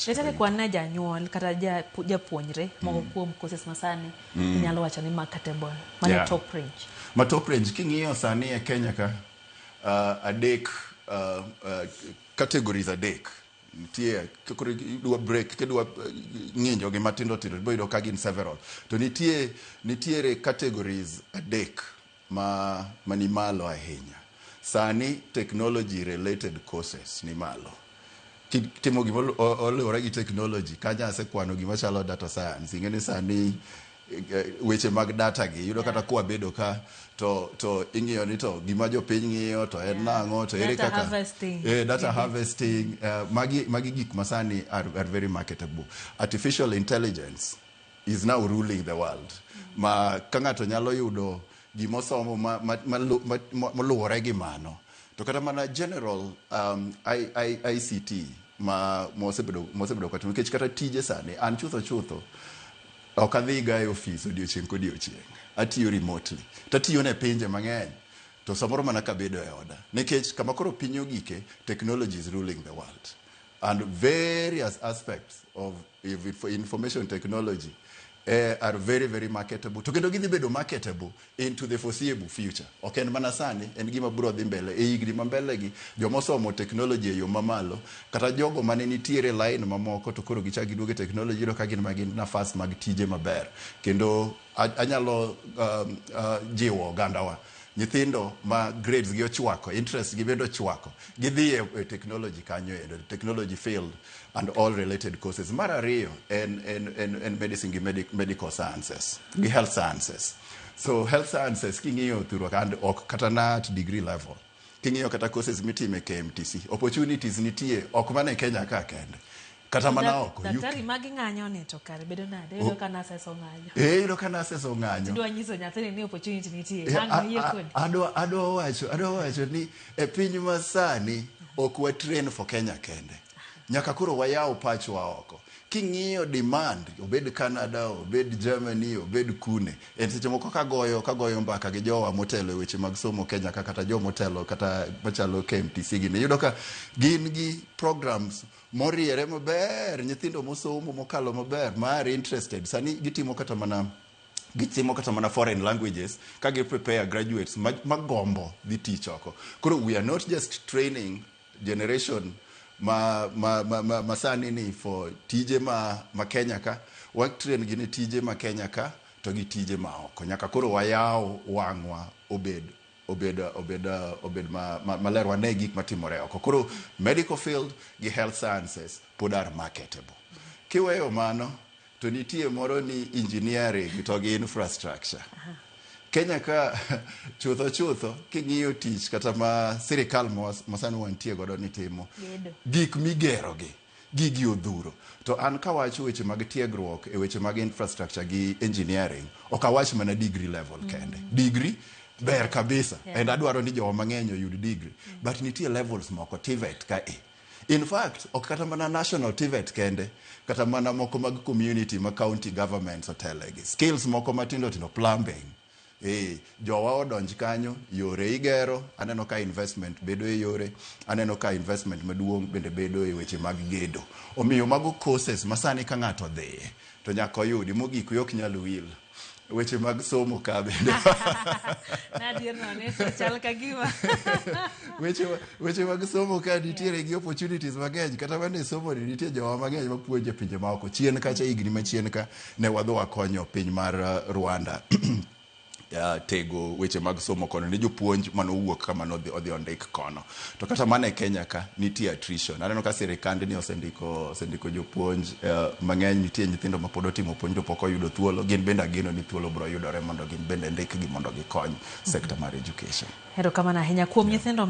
tich. Daktari, kwan ne janyuol kata japuonjre moko kuom courses masani inyalo wacho ni marketable mane top range. Ma top range king'iyo sani e Kenya ka, adek, categories adek nitie. Koro idwa break, kidwa ng'injo gi matindo tindo, ibiro yudo ka gin several, to nitiere categories adek ma mani malo ahinya sani. Technology related courses ni malo. Timo gima oluwore gi technology kanyo, asekwano gima chalo data science. Ing'e ni sani weche mag data gi yudo kata kwabedo ka to ing'iyo ni to gima jopiny ng'iyo to en nang'o, to ere Data kaka harvesting. Data harvesting, magi gik masani are very marketable. Artificial intelligence is now ruling the world, ma ka ng'ato nyalo yudo gimosomo ma moluwore gi mano, to kata mana general ICT ma mosebedo katimo, nikech kata tije sani an chutho chutho ok adhi ga e ofis odiochieng' kodiochieng', atiyo remotely, tatiyo ne pinje mang'eny, to samoro mana kabedo e oda, nikech kama koro piny ogike, technology is ruling the world and various aspects of information technology are very very marketable, to kendo gidhi bedo marketable into the foreseeable future. Ok en mana sani, en gima biro dhi mbele e higni ma mbele gi. Jomosomo technology e yo mamalo, kata jogo mane nitiere line mamoko to koro gichak giduogo e technology, iyudo ka gin ma gin nafas mag tije maber. Kendo anyalo jiwo ogandawa, nyithindo ma grades gi ochwako, interest gi bende ochwako, gidhi e technology kanyo endo, technology field and all related courses. Mar ariyo en medicine gi medical sciences gi health sciences. So health sciences king'iyo thurwa and ok kata na at degree level, king'iyo kata courses mitime KMTC, opportunities nitie, ok mana e Kenya ka kende, kata mana oko. Daktari, magi ng'anyo ni to kare bedo nade? Iyudo ka nurses ong'anyo. Eh, iyudo ka nurses ong'anyo. Idwa nyiso nyathini ni opportunity nitie. Ang' oyie kodi? Adwa wacho ni e piny masani ok wa train for Kenya kende, nyaka koro wayaw pachwa oko. King'iyo demand, obed Canada, obed Germany, obed kune, en seche moko kagoyo mbaka gi jowa motelo e weche mag somo Kenya ka, kata jomotelo kata machalo KMTC gini, iyudo ka gin gi programs moriere maber. Nyithindo mosomo mokalo maber ma are interested, sani gitimo kata mana foreign languages ka gi prepare graduates magombo dhi tich oko. Koro we are not just training generation ma sani ni for tije ma Kenya ka, wa train gi ne tije ma Kenya ka to gi tije ma oko. Nyaka koro wayaw wang'wa obed maler, wane gik matimore oko. Koro medical field gi health sciences pod are marketable. Kiweyo mano, to nitie moro ni engineering to gi infrastructure. Kenya ka chutho chutho, king'iyo tich kata ma sirikal masani wantie godo ni timo Gedo. gik migero gi gigi odhuro, to an kawacho weche mag tiegruok e weche mag infrastructure gi engineering, ok awach mana degree level kende. Degree ber kabisa and adwaro ni jowa mang'eny oyud degree, but nitie levels moko, TVET ka e. In fact, ok kata mana national TVET kende, kata mana moko mag community ma county governments otelegi, skills moko matindo tindo, plumbing. Jowa odonj kanyo, yore igero, aneno ka investment bedo e yore, aneno ka investment maduong' bende bedo e weche mag gedo. Omiyo mago courses ma sani ka ng'ato odhiye to nyaka oyudi. Mogik, wiyi ok nyal wil weche mag somo ka bende. Nadier no ne to chal ka gima Weche mag somo ka nitiere gi opportunities mang'eny. Kata mana e somo ni, nitie jowa mang'eny mapuonjo e pinje maoko. Chien kacha, higni machien ka ne wadhi wakonyo piny mar Rwanda tego weche mag somo kono ne jopuonj manowuok kama nodhi odhi ondik kono. To kata mana e Kenya ka nitie attrition. Aneno ka sirikandni osendiko jopuonj mang'eny. Nitie nyithindo ma pod otimo puonj to pok oyudo thuolo. Gin bende ageno ni thuolo biro yudore mondo gin bende ndikgi mondo gikony sector mar education. Erokamano ahinya kuom nyithindo.